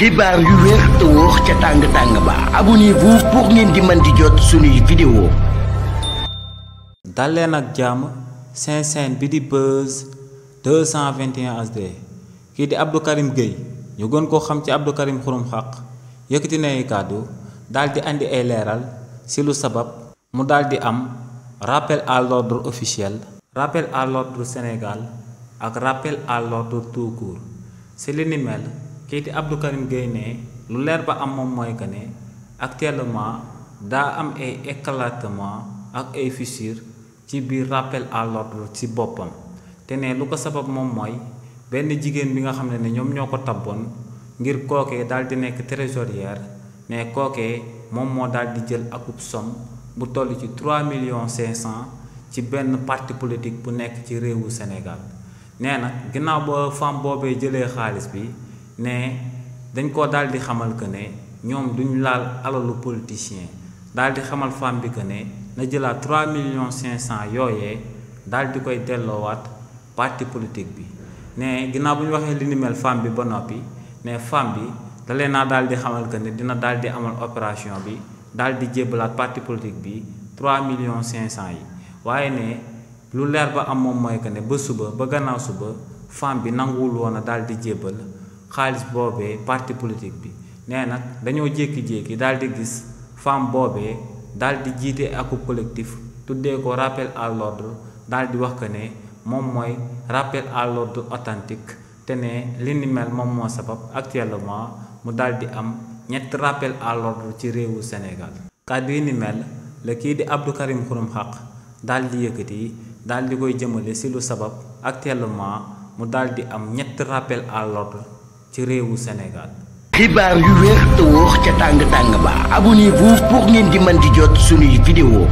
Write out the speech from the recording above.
xibaar yu wér te wóor ca tàng ba abonnez-vous pour ngeen di mën di jot suñuy vidéo. dal leen ak jàmm seen chaîne bi di Buzz 221 HD kii di Abdou Karim Gueye ñu gën koo xam ci Abdou Karim Xurum Xaq yëkkati na ay kàddu daal di andi ay leeral ci lu sabab mu daal di am rappel à l'ordre officiel, rappel à l'ordre Sénégal ak rappel à l'ordre tout court. ci li ni mel kii di Abdou Karim Gueye ne lu leer ba am moom mooy que ne actuellement daa am ay éclatement ak ay fissure ci biir rappel à l'ordre ci boppam te ne lu ko sabab moom mooy benn jigéen bi nga xam ne ñoom ñoo ko tabboon ngir kookee daal di nekk trésorière ne kookee moom moo daal di jël akub somme bu toll ci 3,5 millions ci benn parti politique bu nekk ci réewu Sénégal. nee nag ginnaaw ba femme boobee jëlee xaalis bi ne dañ ko daal di xamal que ne ñoom duñ laal alalu politicien daal di xamal femme bi que ne na jëlaat 3,5 millions yooyee daal di koy delloowaat parti politique bi. ne ginnaaw bu ñu waxee li ni mel femme bi ba noppi ne femme bi da leen naa daal di xamal que ne dina daal di amal opération bi daal di jébbalaat parti politique bi 3,5 millions yi waaye ne lu leer ba am moom mooy que ne ba suba ba gannaaw suba femme bi nanguwul woon a daal di jébbal xaalis boobee parti politique bi. nee nag dañoo jékki-jékki daal di gis femme boobee daal di jiite aku collectif tuddee ko rappel à l'ordre daal di wax que ne moom mooy rappel à l'ordre authentique te ne li ni mel moom moo sabab actuellement mu daal di am ñetti rappel à l'ordre ci réewu Sénégal. kàddu yi ni mel la kii di Abdou Karim Xurum Xaq daal di yëkkati daal di koy jëmale ci lu sabab actuellement mu daal di am ñetti rappel à l'ordre ci réewu Sénégal. xibaar yu wér te wóor ca tàng ba abonnez-vous pour ngeen di mën di jot suñuy vidéo.